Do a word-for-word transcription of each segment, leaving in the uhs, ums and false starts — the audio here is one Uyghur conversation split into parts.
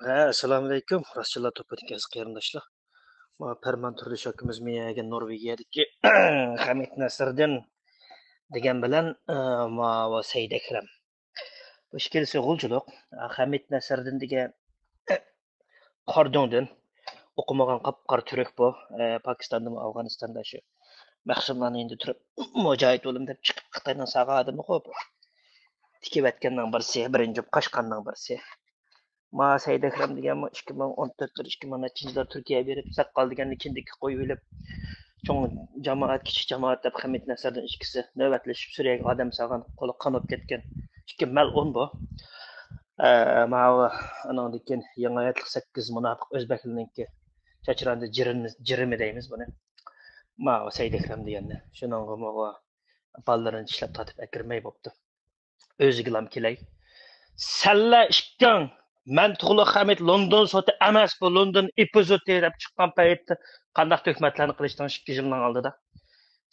ھە، ئەسسالامۇئەلەيكۇم، راستچىللار توپىدىكى ئەزىز قېرىنداشلار. ما پەرمان تۇردۇش ئاكىمىز مېنى يەگەن نورۋېگىيەدىكى خەمىت نەسىردىن دېگەن بىلەن، ئە، ماۋۇ سەيد ئەكرەم. بۇ ئىككىلىسى غۇلجىلىق. خەمىت نەسىردىن دېگەن قارا دۆڭدىن، ئوقۇمىغان قاپقارا تۈرك بۇ. ئە، پاكىستاندىمۇ، ئافغانىستاندا شۇ مەخسۇملارنىڭ يېنىدا تۇرۇپ، مۇجاھىد بولىمەن دەپ چىقىپ، خىتاينىڭ ساغا ئادىمى غۇ بۇ. تىكىۋەتكەننىڭ بىرسى، بىرىنچى قاچقاننىڭ بىرسى. ما سەيد ئەكرەم دېگەنمۇ ئىككى مىڭ ئون تۆت، ئىككى مىڭ نەچچىنچى يىللار تۈركىيەگە بېرىپ، ساققال دېگەننى كىندىككە قويۇۋېلىپ، چوڭ جامائەت، كىچىك جامائەت دەپ خەمىت نەسىردىن ئىككىسى نۆۋەتلىشىپ، سۈرىيەگە ئادەم سالغان، قولى قان بولۇپ كەتكەن ئىككى مەلئۇن بۇ. ئە، ماۋۇ، ئانىڭدىن كېيىن يېڭى ھاياتلىق سەككىز مۇناپىق ئۆزبەكلىرىنىڭكى چاچراندى جىرىمى، جىرىمى دەيمىز بۇنى. ماۋۇ سەيد ئەكرەم دېگەننى. شۇنىڭغىمۇ بالىلىرىنى چىشلەپ تارتىپ ئەكىرمەي بوپتۇ. ئۆزىگىلام كېلەي. سەنلەر ئىككىڭ، مەن تۇغلۇق خەمىت لوندون سوتى ئەمەس، بۇ لوندون ئېپىزودى دەپ چىققان پەيتتە قانداق تۆھمەتلەرنى قىلىشتىڭ ئىككى يىلنىڭ ئالدىدا؟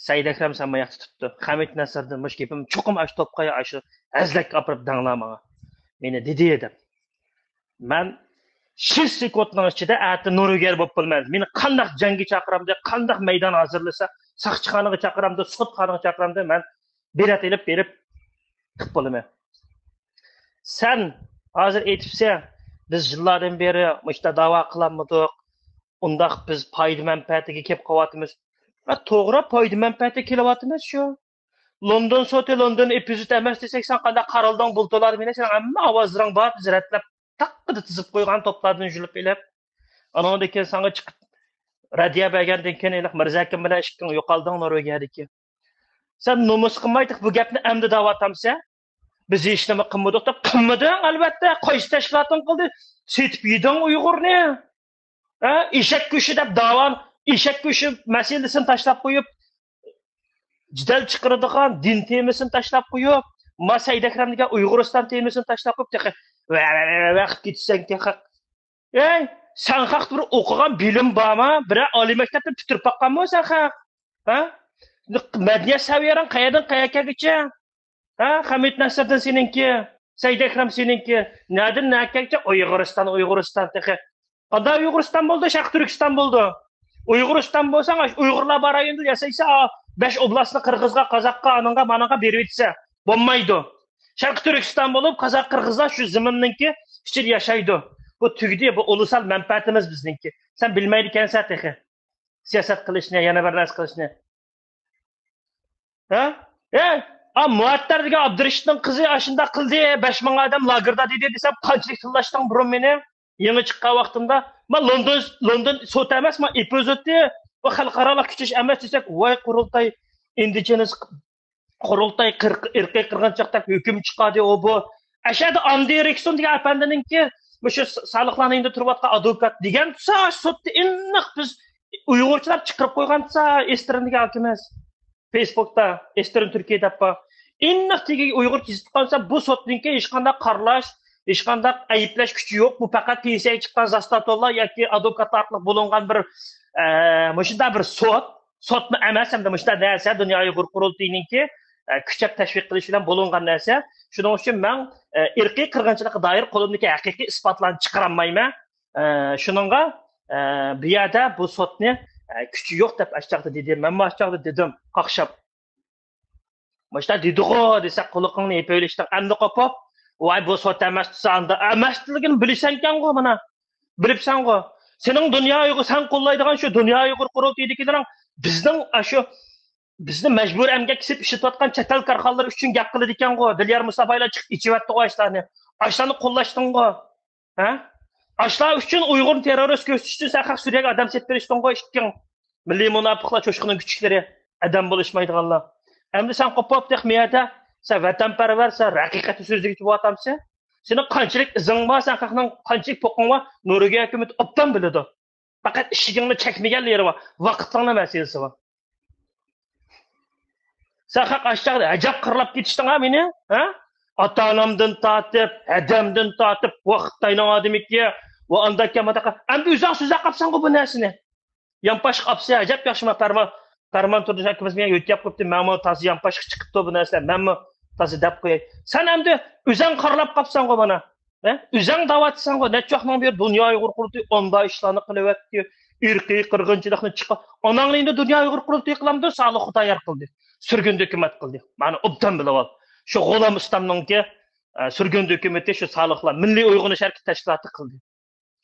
سەيد ئەكرەم، سەن ماياقتا تۇتتۇ. خەمىت نەسىردىن مۇشۇ گېپىم چوقۇم ئاشۇ توپقا، ئاشۇ ھەزلەككە ئاپىرىپ دەڭلا ماڭا. مېنى دېدى دەپ. مەن شىش سېكۇنتنىڭ ئىچىدە ئەتە نورۋېگىيە بولۇپ بولىمەن. مېنى قانداق جەڭگە چاقىرامدۇ، قانداق مەيدان ھازىرلىسا، ساقچىخانىغا چاقىرامدۇ، سوتخانىغا چاقىرامدۇ، مەن بېلەت ئېلىپ بېرىپ قىلىپ بولىمەن. سەن ھازىر ئېيتىپسەن، بىز يىللاردىن بېرى مۇشۇنداق داۋا قىلالمىدۇق. ئۇنداق بىز پايدا مەنپەئەتىگە كېلىپ قېلىۋاتىمىز. ھە، توغرا، پايدا مەنپەئەتكە كېلىۋاتىمىز شۇ. لوندون سوتى، لوندون ئېپىزود ئەمەس دېسەك، سەن قانداق قارالدىڭ بۇلتۇرلاردا؟ مېنى سېنىڭ ھەممە ئاۋازلىرىڭ بار، بىز رەتلەپ تاققىدا تىزىپ قويغان توپلاردىن يۈلۈپ ئېلىپ. ئانىڭدىن كېيىن ساڭا چىقىپ رەددىيە بەرگەندىن كېيىن، ھېلىقى مىرزا ئاكام بىلەن ئىككىڭ يوقالدىڭ نورۋېگىيەدىكى. سەن نومۇس قىلمايتىق بۇ گەپنى ئەمدى دەۋاتامسەن؟ بىز ھېچنېمە قىلمىدۇق دەپ. قىلمىدىڭ، ئەلۋەتتە. قايسى تەشكىلاتىڭ قىلدى؟ سېتىپ يېدىڭ ئۇيغۇرنى. ھە؟ ئېشەك گۆشى دەپ داۋان، ئېشەك گۆشى مەسىلىسىنى تاشلاپ قويۇپ، جېدەل چىقىرىدىغان دىن تېمىسىنى تاشلاپ قويۇپ، ما سەيد ئەكرەم دېگەن ئۇيغۇرىستان تېمىسىنى تاشلاپ قويۇپ، تېخى ۋە، ۋە، ۋە، ۋە قىلىپ كېتىسەن تېخى. ئەي، سەن خەقتە بىر ئوقۇغان بىلىم بارمۇ؟ بىرەر ئالىي مەكتەپنى پۈتتۈرۈپ باققانمۇ سەن خەق؟ ھە؟ مەدەنىيەت سەۋىيەڭ قەيەردىن قەيەرگىچە؟ ھە؟ خەمىت نەسىردىن سېنىڭكى، سەيد ئەكرەم سېنىڭكى. نەدىن نەگىچە؟ ئۇيغۇرىستان، ئۇيغۇرىستان تېخى. قانداق ئۇيغۇرىستان بولدى؟ شەرقىي تۈركىستان بولدى. ئۇيغۇرىستان بولساڭ، ئۇيغۇرلار بار رايوندا ياشايسەن، ئا، بەش ئوبلاستنى قىرغىزغا، قازاققا، ئانىڭغا، مانىڭغا بېرىۋېتىسەن. بولمايدۇ. شەرقىي تۈركىستان بولۇپ، قازاق، قىرغىزلار شۇ زېمىننىڭكى ئىچىدە ياشايدۇ. بۇ تۈگىدى، بۇ ئۇلۇسال مەنپەئەتىمىز بىزنىڭكى. سەن بىلمەيدىكەنسەن تېخى. سىياسەت قىلىشنى، يەنە بىر نەرسە قىلىشنى. ھە؟ ئەي، ئا، مۇئەتتەر دېگەن ئابدۇرېشىتنىڭ قىزى ئاشۇنداق قىلدى، بەش مىڭ ئادەم لاگېردا دېدى دېسەم، قانچىلىك تىللاشتىڭ بۇرۇن مېنى؟ يېڭى چىققان ۋاقتىمدا، ما لوندون، لوندون سوت ئەمەس، ما ئېپىزودى، بۇ خەلقئارالىق كۈچەش ئەمەس دېسەك، ۋاي قۇرۇلتاي، ئىندىجېنس قۇرۇلتاي، قىرق-، ئىرقىي قىرغىنچىلىق دەپ ھۆكۈم چىقاردى، ئۇ بۇ. ئەشەدە ئاندرېي رىكسون دېگەن ئەپەندىنىڭكى مۇشۇ سالىقلارنىڭ يېنىدا تۇرۇۋاتقان ئادۋوكات دېگەن تۇرسا، سوتتا ئېنىق بىز ئۇيغۇرچىلار چىقىرىپ قويغان تۇرسا، ئېستېرن دېگەن ئاكىمىز. فېيسبۇكتا ئېستېرن تۈركىيە دەپ بار. ئېنىق تېگىگە ئۇيغۇرچە يېزىپ قالسا، بۇ سوتنىڭكى ھېچقانداق قارىلاش، ھېچقانداق ئەيىبلەش كۈچى يوق. بۇ پەقەت پېنسىيەگە چىققان زاستاتولار ياكى ئادۋوكاتلار ئارقىلىق بولۇنغان بىر، ئە، مۇشۇنداق بىر سوت. سوتمۇ ئەمەس، ھەمدە مۇشۇنداق نەرسە دۇنيا ئۇيغۇر قۇرۇلتىيىنىڭكى، ئە، كۈچەپ تەشۋىق قىلىشى بىلەن بولۇنغان نەرسە. شۇنىڭ ئۈچۈن مەن، ئە، ئىرقىي قىرغىنچىلىققا دائىر قولۇمدىكى ھەقىقىي ئىسپاتلارنى چىقىرالمايمەن. ئە، شۇنىڭغا، ئە، بۇ يەردە بۇ سوتنى، ئە، كۈچى يوق دەپ ئاشچاقتا دېدى. مەنمۇ ئاشچاقتا دېدىم، قاقشاپ. مۇشۇنداق دېدىغۇ دېسە، قۇلىقىڭنى يېپىۋېلىشتىڭ. ئەمدى قوپۇپ، ۋاي، بۇ سوت ئەمەس دېسە، ئاندا ئەمەسلىكىنى بىلىسەنكەنغۇ، مانا. بىلىپسەنغۇ. سېنىڭ دۇنيا ئۇيغۇر، سەن قوللايدىغان شۇ دۇنيا ئۇيغۇر قۇرۇلتىيىدىكىلىرىڭ بىزنىڭ ئاشۇ، بىزنى مەجبۇرىي ئەمگەككە سېلىپ ئىشلىتىۋاتقان چەت ئەل كارخانىلىرى ئۈچۈن گەپ قىلىدىكەنغۇ. دىليار مۇستافايلار چىقىپ ئېچىۋەتتىغۇ ئاشلارنى. ئاشلارنى قوللاشتىڭغۇ. ھە؟ ئاشلار ئۈچۈن ئۇيغۇرنى تېررورىست كۆرسىتىش ئۈچۈن سەن خەق سۈرىيەگە ئادەم سېلىپ بېرىشتىڭغۇ ئىككىڭ. مىللىي مۇناپىقلار، چوشقىنىڭ كۈچۈكلىرى، ئادەم بولۇشمايدىغانلار. ئەمدى سەن قوپۇپ تېخى مۇ يەردە، سەن ۋەتەنپەرۋەر، سەن ھەقىقەتنى سۆزلىگۈچى بولۇۋاتامسەن؟ سېنىڭ قانچىلىك ئىزىڭ بار، سەن خەقنىڭ قانچىلىك پوقۇڭ بار، نورۋېگىيە ھۆكۈمىتى ئوبدان بىلىدۇ. پەقەت ئىشىكىڭنى چەكمىگەنلىرى بار، ۋاقىتلارنىڭ مەسىلىسى بار. سەن خەق ئاشۇ چاغدا ئەجەب قىرلاپ كېتىشتىڭ ھە مېنى، ھە؟ ئاتا-ئانامدىن تارتىپ، ھەدەمدىن تارتىپ، ۋاقىت تاينىڭ ئادىمىكى، ۋە ئانداككەن مانداق. ئەمدى ئۆزۈڭ سۆزلەپ قاپسەنغۇ بۇ نەرسىنى. يانپاشقا ئاپسە ئەجەب ياخشىما پەرمان، پەرمان تۇردۇش ئاكىمىز مېنى يۆتكەپ قويۇپتۇ، مەنمۇ تازا يانپاشقا چىقىپتۇ بۇ نەرسىلەر، مەنمۇ تازا دەپ قوياي. سەن ئەمدى ئۆزۈڭ قارىلاپ قاپسەنغۇ مانا. ھە؟ ئۆزەڭ دەۋاتىسەنغۇ، نەچچە ۋاقىتنىڭ بېرى دۇنيا ئۇيغۇر قۇرۇلتىيى ئۇنداق ئىشلارنى قىلىۋەتتى، ئىرقىي قىرغىنچىلىقنى چىقار. ئاناڭنى ئەمدى دۇنيا ئۇيغۇر قۇرۇلتىيى قىلامدۇ؟ سالىھ خۇدايار قىلدى. سۈرگۈندە ھۆكۈمەت قىلدى. مانا ئوبدان بىلىۋال. شۇ غۇلام ئۇستامنىڭكى، ئە، سۈرگۈندە ھۆكۈمىتى شۇ سالىھلار مىللىي ئويغىنىش ھەرىكىتى تەشكىلاتى قىلدى.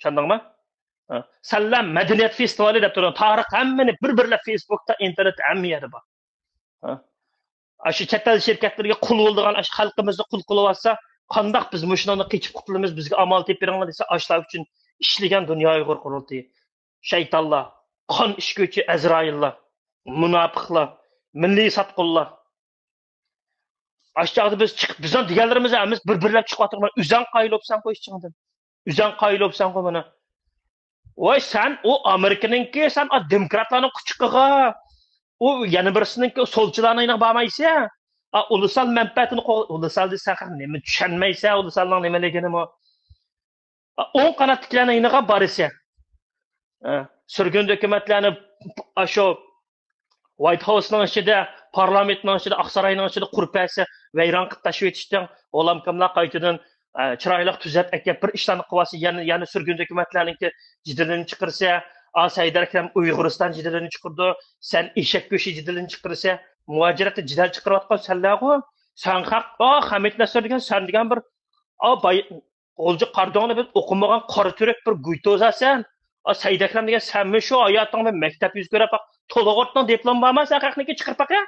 چۈشەندىڭمۇ؟ ھە. سەنلەر مەدەنىيەت فېستىۋالى دەپ تۇرۇڭ. تارىخ ھەممىنى بىر-بىرلەپ فېيسبۇكتا، ئىنتېرنېتتا ھەممە يەردە بار. ھە. ئاشۇ چەت ئەل شىركەتلىرىگە قۇل بولىدىغان، ئاشۇ خەلقىمىزنى قۇل قىلىۋاتسا، قانداق بىز مۇشۇنىڭدىن قېچىپ قۇتۇلىمىز، بىزگە ئامال تېپىپ بېرىڭلار دېسە، ئاشۇلار ئۈچۈن ئىشلىگەن دۇنيا ئۇيغۇر قۇرۇلتىيى. شەيتانلار، قان ئىچكۈچى ئەزرائىللار، مۇناپىقلار، مىللىي ساتقۇنلار. ئاشۇ چاغدا بىز چىقىپ، بىزنىڭ دېگەنلىرىمىز ئەمەس، بىر-بىرلەپ چىقىۋاتىرمىز. ئۆزەڭ قايىل بوپسەنغۇ ئىچىڭدىن. ئۆزەڭ قايىل بوپسەنغۇ مانا. ۋاي سەن ئۇ ئامېرىكىنىڭكى، سەن ئا دېموكراتلارنىڭ قۇچىقىغا، ئۇ يەنە بىرسىنىڭكى سولچىلارنىڭ يېنىغا بارمايسەن. ئا ئۇلۇسال مەنپەئەتىنى قوغ-، ئۇلۇسال دېسەڭ نېمە چۈشەنمەيسەن، ئۇلۇسالنىڭ نېمىلىكىنىمۇ. ئا ئوڭ قاناتتىكىلەرنىڭ يېنىغا بارىسەن. ئا، سۈرگۈندە ھۆكۈمەتلەرنى ئاشۇ ۋايت ھاۋسنىڭ ئىچىدە، پارلامېنتنىڭ ئىچىدە، ئاقساراينىڭ ئىچىدە قۇرۇپ بەرسە، ۋەيران قىلىپ تاشلىۋېتىشتىن، غۇلامكاملار قايتىدىن، ئە، چىرايلىق تۈزەپ ئەكەپ بىر ئىشلارنى قىلىۋالسا، يەنە، يەنە سۈرگۈندە ھۆكۈمەتلەرنىڭكى جېدىلىنى چىقىرسا، ئا، سەيدەركرەم ئۇيغۇرىستان جېدىلىنى چىقىرىدۇ، سەن ئېشەك گۆشى جېدىلىنى چىقىرسا، مۇھاجىرەتتە جېدەل چىقىرىۋاتقان سەنلەرغۇ، سەن خەق، ئا، خەمىت نەسىر دېگەن، سەن دېگەن بىر، ئا، باي-، غۇلجا قارا دۆڭنى بىز ئوقۇمىغان قارا تۈرك بىر گۇيتوزا سەن. ئا، سەيدەكرەم دېگەن سەنمۇ شۇ ھاياتىڭدا مەكتەپ يۈز كۆرۈپ باق، تولۇقۇرتنىڭ دىپلومى بارمۇ سەن خەقنىڭكى چىقىرىپ باقە؟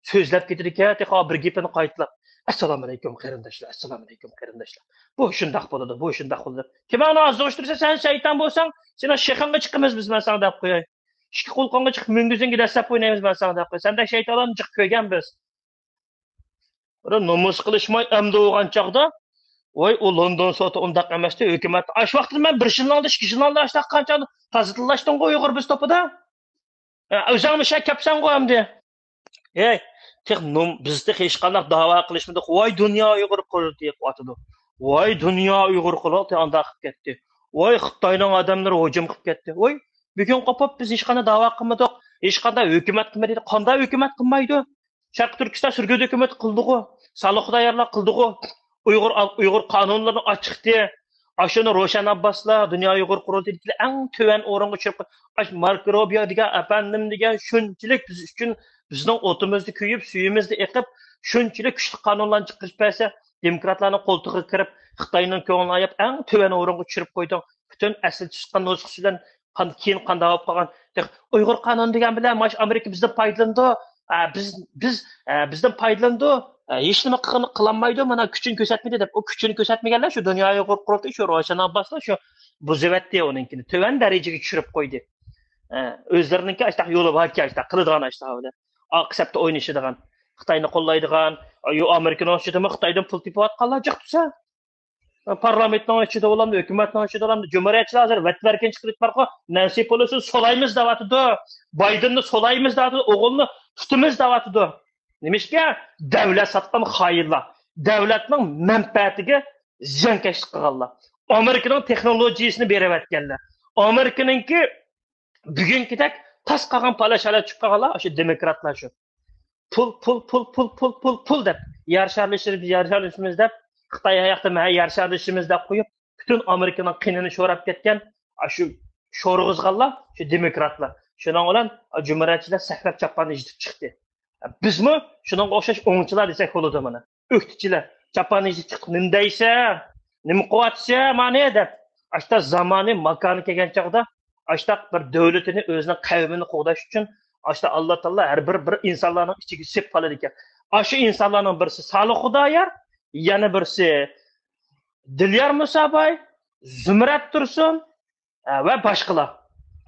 سۆزلەپ كېتىدىكەن، تېخى بىر گېپىنى قايتىلاپ. ئەسسالامۇئەلەيكۇم قېرىنداشلار، ئەسسالامۇئەلەيكۇم قېرىنداشلار. بۇ شۇنداق بولىدۇ، بۇ شۇنداق بولىدۇ. كىم ئانا ئازدۇرۇشتۇرسا سەن شەيتان بولساڭ، سېنىڭ شېخىڭغا چىقىمىز بىز، مەن ساڭا دەپ قوياي. ئىككى قۇلىقىڭغا چىقىپ مۈڭگۈزۈڭگە دەسسەپ ئوينايمىز، مەن ساڭا دەپ قوياي. سەندەك شەيتانلارنى جىق كۆرگەن بىز. بىر نومۇس قىلىشماي ئەمدى بولغان چاغدا، ۋاي، ئۇ لوندون سوتى ئۇنداق ئەمەستى، ھۆكۈمەت. ئاشۇ ۋاقىتتا مەن بىر ژۇرنالدا، ئىككى ژۇرنالدا ئاشۇنداق قانچە تازا تىللاشتىڭغۇ ئۇيغۇر بىز توپىدا. ئە، ئۆزۈڭمۇ شۇ كەپسەنغۇ ئەمدى. ھەي، تېخى نوم-، بىز تېخى ھېچقانداق داۋا قىلىشمىدۇق. ۋاي، دۇنيا ئۇيغۇر قۇرۇلتىيى قىلىۋاتىدۇ. ۋاي، دۇنيا ئۇيغۇر قۇرۇلتىيى ئانداق قىلىپ كەتتى. ۋاي، خىتاينىڭ ئادەملىرى ھۇجۇم قىلىپ كەتتى. ۋاي، بۈگۈن قوپۇپ بىز ھېچقانداق داۋا قىلمىدۇق. ھېچقانداق ھۆكۈمەت قىلمىدى. قانداق ھۆكۈمەت قىلمايدۇ؟ شەرقىي تۈركىستان سۈرگۈندە ھۆكۈمىتى قىلدىغۇ، سالىھ خۇدايارلار قىلدىغۇ، ئۇيغۇر، ئۇيغۇر قانۇنلىرىنى ئاچىقتى. ئاشۇنى روشەن ئابباسلار، دۇنيا ئۇيغۇر قۇرۇلتىيىدىكىلەر ئەڭ تۆۋەن ئورۇنغا چۈشۈرۈپ، ئاش ماركو روبىيو دېگەن ئەپەندىم دېگەن شۇنچىلىك بىز ئۈچۈن، بىزنىڭ ئوتىمىزدا كۆيۈپ، سۈيىمىزدە ئېقىپ، شۇنچىلىك كۈچلۈك قانۇنلارنى چىقىرىپ بەرسە، دېموكراتلارنىڭ قولتۇقىغا كىرىپ، خىتاينىڭ كۆڭلىنى ئاياپ، ئەڭ تۆۋەن ئورۇنغا چۈشۈرۈپ قويدۇڭ. پۈتۈن ئەسلى چىققان نۇسخىسى بىلەن قان-، كېيىن قانداق بولۇپ قالغان؟ تېخى ئۇيغۇر قانۇنى دېگەن بىلەن ماش ئامېرىكا بىزدىن پايدىلىنىدۇ، ئە، بىز، بىز، ئە، بىزدىن پايدىلىنىدۇ، ئە، ھېچنېمە قىلغىنى قىلالمايدۇ، مانا كۈچىنى كۆرسەتمىدى دەپ. ئۇ كۈچىنى كۆرسەتمىگەنلەر شۇ دۇنيا ئۇيغۇر قۇرۇلتىيى، شۇ روشەن ئابباسلار شۇ بۇزۇۋەتتى ئۇنىڭكىنى، تۆۋەن دەرىجىگە چۈشۈرۈپ قويدى. ئە، ئۆزلىرىنىڭكى ئاشتاق يولى باركەن، ئاشتاق قىلىدىغان ئاشتاق بىلەن. ئارقا سەپتە ئوينىشىدىغان، خىتاينى قوللايدىغان، يو-، ئامېرىكىنىڭ ئۈستىدىمۇ خىتايدىن پۇل تېپىۋاتقانلار جىق تۇرسا. پارلامېنتنىڭ ئىچىدە بولامدۇ، ھۆكۈمەتنىڭ ئىچىدە بولامدۇ، جۇمھۇرىيەتچىلەر ھازىر ۋەتۋەركىن چىقىرىپ بارغۇ، نەنسى پېلوسىنى سولايمىز دەۋاتىدۇ، بايدېننى سولايمىز دەۋاتىدۇ، ئوغۇلنى تۇتىمىز دەۋاتىدۇ. نېمىشقا؟ دەۋلەت ساتقان خائىنلار، دەۋلەتنىڭ مەنپەئەتىگە زىيانكەشلىك قىلغانلار، ئامېرىكىنىڭ تېخنولوگىيىسىنى بېرىۋەتكەنلەر، ئامېرىكىنىڭكى بۈگۈنكىدەك تاس قالغان پالاش ھالەتكە چۈشۈپ قالغانلار ئاشۇ دېموكراتلار شۇ. پۇل، پۇل، پۇل، پۇل، پۇل، پۇل، پۇل دەپ، يەر شارلىشىمىز، يەر شارلىشىمىز دەپ، خىتاي ئاياقتا مەن يەر شارلىشىمىز دەپ قويۇپ، پۈتۈن ئامېرىكىنىڭ قېنىنى شوراپ كەتكەن، ئاشۇ شورىغۇزغانلار شۇ دېموكراتلار. شۇنىڭ بىلەن جۇمھۇرىيەتچىلەر سەھرەپ چاپاننى يېتىپ چىقتى. بىزمۇ شۇنىڭغا ئوخشاش ئوڭچىلار دېسەك بولىدۇ مانا. ئۆكتىچىلەر، چاپاننى يېتىپ چىقىپ، نېمە دەيسەن؟ نېمە قىلىۋاتىسەن مانى؟ دەپ، ئاشتا زامانى، ماكانى كەلگەن چاغدا، ئاشتا بىر دۆلىتىنى، ئۆزىنىڭ قەۋمىنى قوغداش ئۈچۈن، ئاشتا ئاللا تائالا ھەر بىر، بىر ئىنسانلارنىڭ ئىچىگە سېلىپ قالىدىكەن. ئاشۇ ئىنسانلارنىڭ بىرسى سالىھ خۇدايار، يەنە بىرسى دىليار مۇساباي، زۇمرەت تۇرسۇن، ئە، ۋە باشقىلار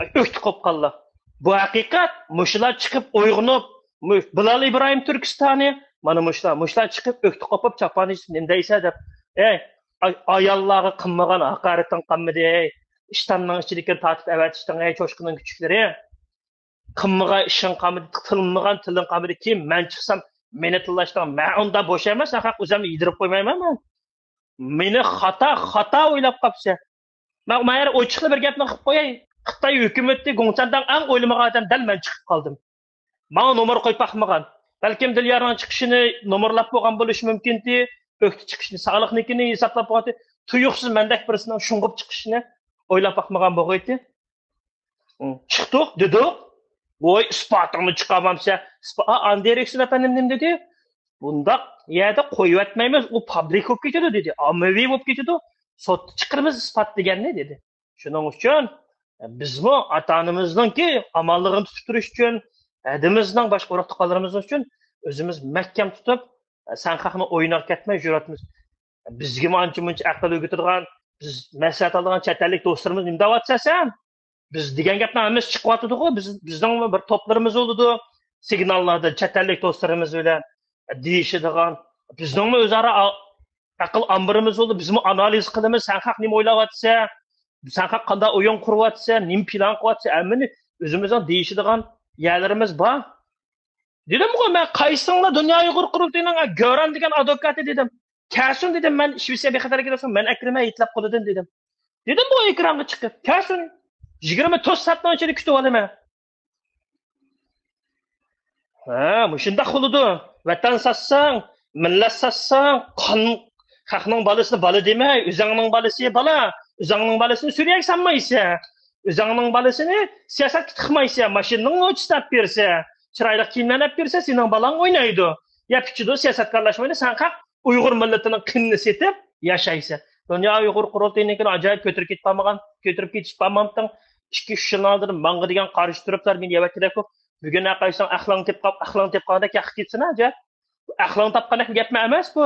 ئۆكتە قوپقانلار. بۇ ھەقىقەت. مۇشۇلار چىقىپ ئويغىنىپ، مۇ-، بىلال ئىبراھىم تۈركىستانى، مانا مۇشۇلار، مۇشۇلار چىقىپ ئۆكتە قوپۇپ چاپان يېتىپ نېمە دەيسە دەپ. ئەي، ئا-، ئاياللارغا قىلمىغان ھاقارىتىڭ قالمىدى، ئەي. ئىشتاننىڭ ئىچىدىكىنى تارتىپ ئەۋەتىشتىڭ، ئەي، چوشقىنىڭ كۈچۈكلىرى. قىلمىغان ئىشىڭ قالمىدى، تىلمىغان تىلىڭ قالمىدى. كېيىن مەن چىقسام، مېنى تىللاشتىڭ. مەن ئۇنداق بوش ئەمەس، ئەخەق ئۆزۈمنى يېدىرىپ قويمايمەن مەن. مېنى خاتا، خاتا ئويلاپ قاپسەن. مەن، مەن يەنە ئوچۇقلا بىر گەپنى قىلىپ قوياي. خىتاي ھۆكۈمىتى، گۇڭچەنداڭ ئەڭ ئويلىمىغان ئادەم دەل مەن چىقىپ قالدىم. ماڭا نومۇر قويۇپ باقمىغان. بەلكىم دىليارنىڭ چىقىشىنى نومۇرلاپ بولغان بولۇشى مۇمكىنتى. ئۆكتە چىقىشنى، سالىھنىڭكىنى ھېسابلاپ بولغانتى. تۇيۇقسىز مەندەك بىرسىنىڭ شۇڭغۇپ چىقىشىنى ئويلاپ باقمىغان بولغىيتى. چىقتۇق، دېدۇق. ۋوي، ئىسپاتىڭنى چىقارمامسەن؟ ئىسپا-، ئا، ئاندىرېكسون ئەپەندىم نېمە دېدى؟ بۇنداق يەردە قويۇۋەتمەيمىز، ئۇ پابلىك بولۇپ كېتىدۇ، دېدى. ئاممىۋى بولۇپ كېتىدۇ. سوتتا چىقىرىمىز ئىسپات دېگەننى، دېدى. شۇنىڭ ئۈچۈن بىزمۇ ئاتا-ئانىمىزنىڭكى ئامانلىقىنى تۇتۇپ تۇرۇش ئۈچۈن، ھەدىمىزنىڭ، باشقا ئۇرۇق-تۇغقانلىرىمىز ئۈچۈن ئۆزىمىز مەھكەم تۇتۇپ، سەن خەقنىڭ ئويۇنىغا كەتمەي يۈرۈۋاتىمىز. بىزگىمۇ ئانچە-مۇنچە ئەقىل ئۆگىتىدىغان، بىز مەسلىھەت ئالىدىغان چەت ئەللىك دوستلىرىمىز نېمە دەۋاتىسەن سەن؟ بىز دېگەن گەپنىڭ ھەممىسى چىقىۋاتىدىغۇ. بىز، بىزنىڭمۇ بىر توپلىرىمىز بولىدۇ. سىگناللاردا چەت ئەللىك دوستلىرىمىز بىلەن دېيىشىدىغان، بىزنىڭمۇ ئۆزئارا ئا-، ئەقىل ئامبىرىمىز بولىدۇ. بىزمۇ ئانالىز قىلىمىز. سەن خەق نېمە ئويلاۋاتىسەن؟ سەن خەق قانداق ئويۇن قۇرۇۋاتىسەن؟ نېمە پىلان قىلىۋاتىسەن؟ ھەممىنى ئۆزىمىزنىڭ دېيىشىدىغان يەرلىرىمىز بار. دېدىمغۇ مەن، قايسىڭلار دۇنيا ئۇيغۇر قۇرۇلتىيىنىڭ گۆران دېگەن ئادۋوكاتى دېدىم. كەلسۇن دېدىم، مەن شىۋېتسىيە بىخەتەرلىكىدە تۇرسام، مەن ئەكىرىمەن ھېيتلاپ قولىدىن دېدىم. دېدىمغۇ ئېكرانغا چىقىپ، كەلسۇن. يىگىرمە تۆت سائەتنىڭ ئىچىدە كۈتۈۋالىمەن. ھە، مۇشۇنداق بولىدۇ. ۋەتەن ساتساڭ، مىللەت ساتساڭ، قان، خەقنىڭ بالىسىنى بالا دېمەي، ئۆزۈڭنىڭ بالىسى بالا، ئۆزۈڭنىڭ بالىسىنى سۈرىيەگە سالمايسەن. ئۆزۈڭنىڭ بالىسىنى سىياسەتكە تىقمايسەن، ماشىنىنىڭ نوچىسىنى ئەپ بېرىسەن، چىرايلىق كىيىملەرنى ئەپ بېرىسەن، سېنىڭ بالاڭ ئوينايدۇ. يەپ ئىچىدۇ، سىياسەتكارلاشمايدۇ، سەن خەق ئۇيغۇر مىللىتىنىڭ قېنىنى سېتىپ ياشايسەن. دۇنيا ئۇيغۇر قۇرۇلتىيىنىڭكىنى ئاجايىپ كۆتۈرۈپ كېتىپ قالمىغان، كۆتۈرۈپ كېتىشىپ قالمامتىڭ؟ ئىككى، ئۈچ يىلنىڭ ئالدىدا ماڭغا دېگەن قارشى تۇرۇپلار، مېنى يەۋەتكىدەكۇ. بۈگۈن ھەرقايسىڭ ئەقلىڭ تېپقاپ، ئەقلىڭ تېپقاندەك ياققا كېتىسەن، ئەجەب. ئەقلىڭ تاپقاندەك گەپمۇ ئەمەس بۇ.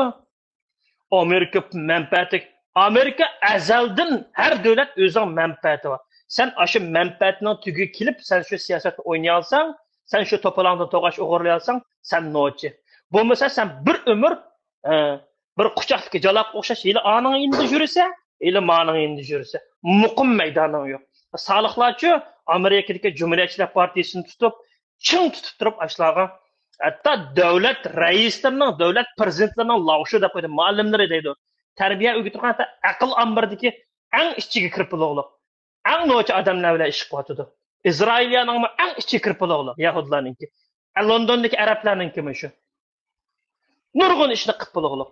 ئامېرىكا مەنپەئەتى، ئامېرىكا ئەزەلدىن ھەر دۆلەت ئۆزىنىڭ مەنپەئەتى بار. سەن ئاشۇ مەنپەئەتنىڭ تۈگىگە كېلىپ، سەن شۇ سىياسەتنى ئوينىيالساڭ، سەن شۇ توپىلاڭدىن توقاچ ئوغرىلىيالساڭ، سەن نوچى. بولمىسا سەن بىر ئۆمۈر، ئە، بىر قۇچاقتىكى جالاققا ئوخشاش ھېلى ئانىڭ يېنىدا يۈرىسەن، ھېلى مانىڭ يېنىدا يۈرىسەن. مۇقىم مەيدانىڭ يوق. سالىھلارچۇ ئامېرىكىدىكى جۇمھۇرىيەتچىلەر پارتىيىسىنى تۇتۇپ، چىڭ تۇتۇپ تۇرۇپ ئاشۇلارغا، ھەتتا دۆلەت رەئىسلىرىنىڭ، دۆلەت پىرېزىدېنتلىرىنىڭ لاۋشۇ دەپ قويدى، مۇئەللىملىرى دەيدۇ. تەربىيە ئۆگىتىدىغان ھەتتا ئەقىل ئامبىرىدىكى ئەڭ ئىچىگە كىرىپ بولغۇلۇق، ئەڭ نوچى ئادەملەر بىلەن ئىش قىلىۋاتىدۇ. ئىسرائىلىيەنىڭمۇ ئەڭ ئىچىگە كىرىپ بولغۇلۇق، يەھۇدىيلارنىڭكى. لوندوندىكى ئەرەبلەرنىڭكىمۇ شۇ. نۇرغۇن ئىشنى قىلىپ بولغۇلۇق.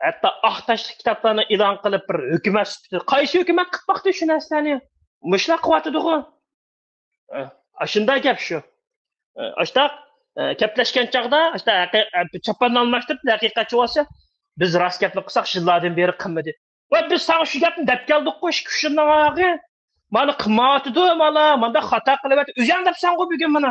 ھەتتا ئاق تاشلىق كىتابلارنى ئېلان قىلىپ، بىر ھۆكۈمەت سۈپىتىدە، قايسى ھۆكۈمەت قىلىپ باقتى شۇ نەرسىلەرنى؟ مۇشۇلار قىلىۋاتىدىغۇ. ئاشۇنداق گەپ شۇ. ئاشتاق گەپلەشكەن چاغدا، ئاشتا چاپاننى ئالماشتۇرۇپ، ھەقىقەتچى بولسا، بىز راست گەپنى قىلساق، يىللاردىن بېرى قىلمىدى. ۋە بىز ساڭا شۇ گەپنى دەپ كەلدۇققۇ، ئىككى، ئۈچ يىلنىڭ ئاغى. مانا قىلمايۋاتىدۇ، مانا مانداق خاتا قىلىۋاتىدۇ. ئۆزۈڭ دەپسەنغۇ بۈگۈن مانا.